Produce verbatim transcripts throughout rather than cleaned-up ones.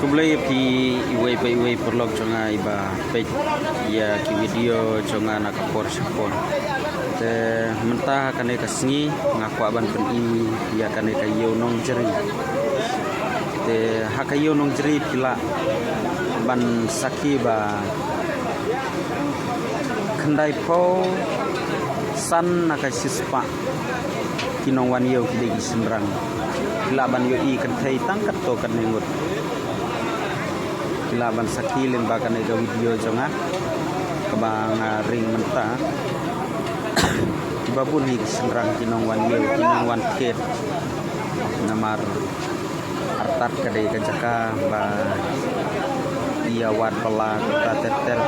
Khublei ïa phi iwei pa iwei paralok jong nga iba peit ïa ki video jong nga na ka por sha ka por. Te mynta ha kane ka sngi nga kwah ban pyni ïa kane ka ïew Nongjri. Te ha ka ïew Nongjri phi lah ban sakhi ba khyndai phew san na ka shispah ki nongwan ïew ki dei ki shynrang. Phi lah ban ïohi kynthei tang katto katne ngut. Phi lah ban sakhi lyngba kane ka video jong nga kaba nga ring mynta. Kiba bun hi ki shynrang ki nongwan ïew ki nongwan thied. Namar Artat ka dei ka jaka ba ïa wad bylla kata ter ter.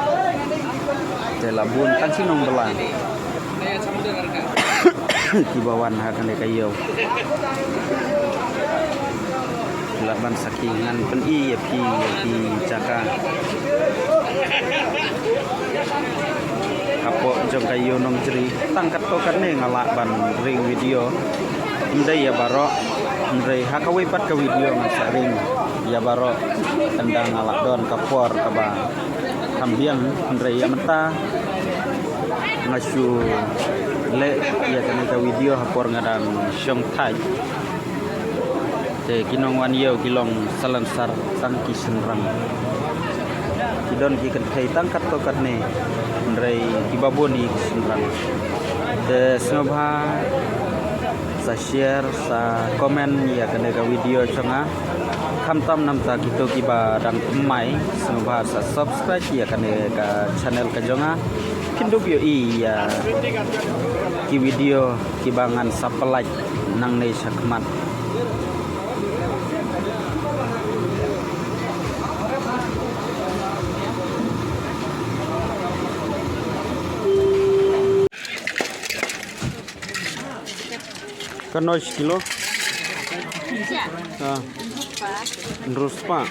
Te la bun tang ki nongbylla kiba wan ha kane ka ïew. Lah ban sakhi ngan pyni ïa phi ïa ki jaka hapoh jong ka ïew Nongjri. Tang katto katne nga lah ban ring video. Ym dei ïa baroh, hynrei ha kawei pat ka video ngan sa ring ïa baroh. Tang da nga lah don ka por kaba kham biang, hynrei ïa mynta nga shu leh ïa kane ka video ha por nga dang shong thait. Te ki nongwan ïew ki long salonsar tang ki shynrang. Ki don ki kynthei tang katto katne, hynrei kiba bun hi ki shynrang. Te sngewbha sa share, sa comment ïa kane ka video jong nga. Khamtam namta kito kiba dang thymmai, sngewbha sa subscribe ïa kane ka channel ka jong nga. Phin dup ïohi ïa ki video kiba ngan sa pynlait nangne shakhmat. Kano shi kilo? Ah. Hynriew spah.